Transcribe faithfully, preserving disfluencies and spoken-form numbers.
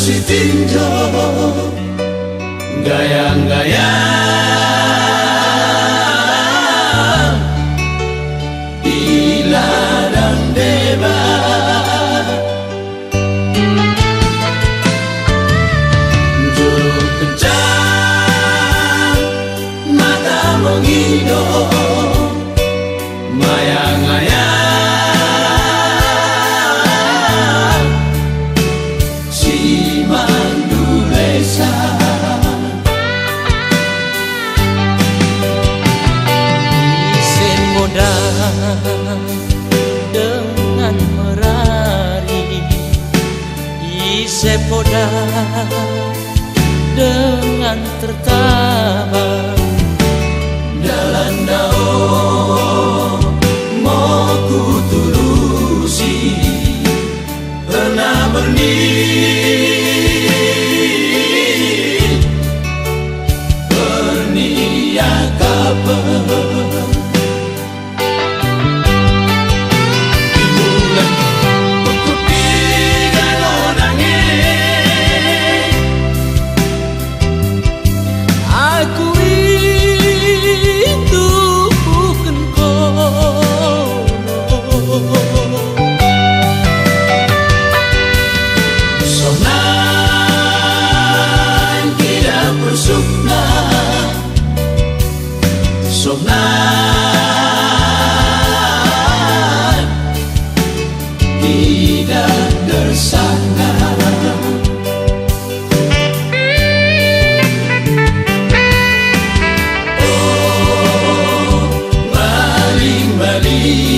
sitinjo, nggayang-nggayang i ladang deba. Njuluk kencang mata mengido, mayang-mayang si mandulesa. Ise poda dengan merari, ise poda dengan tertawa. Dalan dao mo kutulusi, pernah berni, berni akap. Aku itu bukan kono. Sohna tidak bersukna. Sohna tidak tersangka. Oh, maling-maling